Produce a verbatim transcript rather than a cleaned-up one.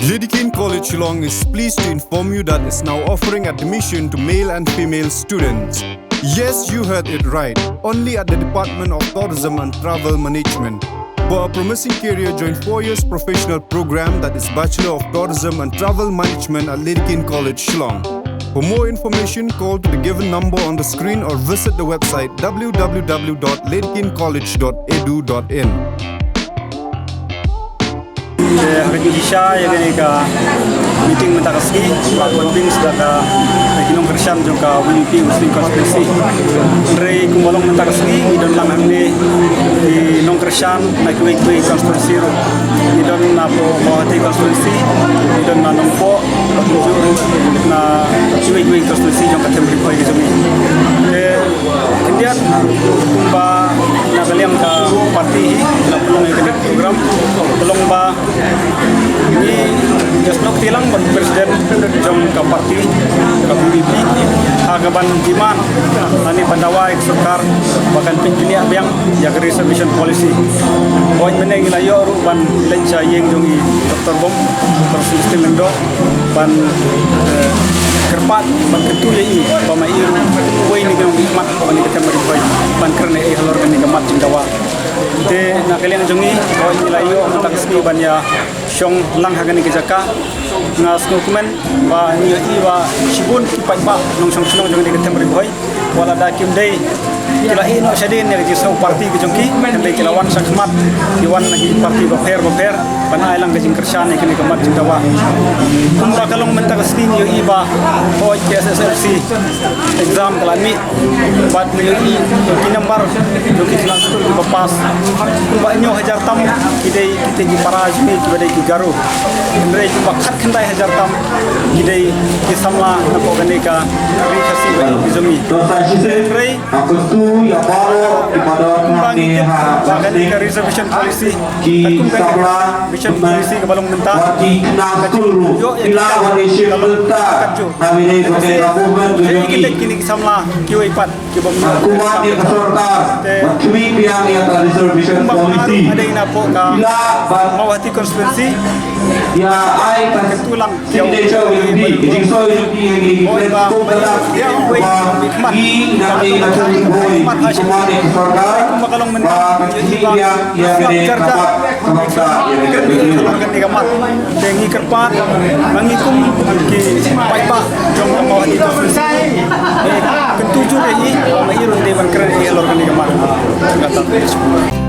Dedekind College Shillong is pleased to inform you that it's now offering admission to male and female students. Yes, you heard it right. Only at the Department of Tourism and Travel Management. For a promising career, join four years professional program, that is Bachelor of Tourism and Travel Management at Dedekind College Shillong. For more information, call to the given number on the screen or visit the website w w w dot dedekind college dot e d u dot i n. Te ha ka jingshisha ïa kane ka meeting mynta ka sngi, la convince da ka, da ki nongkyrshan jong ka V P P West Constituency. Hynrei kumba long mynta ka sngi, ngi don lang hangne ki nongkyrshan na kiwei kiwei constituency ruh. Ngi don na Mawhati constituency, ngi don na Nongpoh, na kiwei kiwei constituency jong ka Them Ri Bhoi ka jong ngi. Te khyndiat kumba na ka liang ka party hi la pynlong ïa kane ka program, ka long ba ngi ïasnoh kti lang bad president jong ka party ka V P P ha ka ban demand lane ban dawa ïa ka sorkar ba kan pynbniah biang ïa ka reservation policy. Hooid, mynne ngi la ïoh ruh ban leit sha ïing jong i Doctor Bom, Doctor Celestine Lyngdoh, ban, eh, kyrpad, ban kyntu ïa i ba ma i ruh uwei na ki nongmihkhmat ha kane ka Them Ri Bhoi ban kren ei ei halor kane ka mat jingdawa. Te na ka liang jong ngi, hooid, ngi la ïoh mynta ka sngi ban ïa shong lang ha kane ka jaka. Nga sngewkmen ba ngi ïohi ba shibun ki paidbah nongshong shnong jong kane ka Them Ri Bhoi, wat lada kim dei ki la ïeh noh shadien ïa ka jingsngew party ka jong ki, hynrei ki la wan shakhmat, ki wan na ki party bapher bapher ban ai lang ka jingkyrshan ïa kane ka mat jingdawa. Kumba ka long mynta ka sngi ngi ïohi ba hooid, K S S L C exam ka la mih, bad ngi ïohi ki number jong ki khynnah skul kiba pass, kumba hynñiew hajar tam ki dei kitei ki para jong ngi kiba dei ki Garo. Hynrei kumba khatkhyndai hajar tam ki dei ki samla na poh kane ka Ri Khasi ba ki jong ngi. Hynrei kumba ngi tip ba kane ka reservation policy, ka kum kane ka reservation policy kaba long mynta, ka jingïoh ïa ki kam ka long katjuh. Te ki leit kine ki samla kiwei pat kiba ym ïoh. Te kumba nga dei na poh ka Mawhati constituency, kyntu lang ïa u, hooid, ba ma i ruh uwei na ki nongmihkhmat, kumba ka long mynta ngi ïohi ba ki slap jar jar ki slap jar jar halor kane ka mat. Te ngi kyrpad ba ngi kum ki paidbah jong ka Mawhati constituency, eh, kyntu jur ïa i ba ma i ruh dei ban kren ei ei halor kane ka mat. Kata.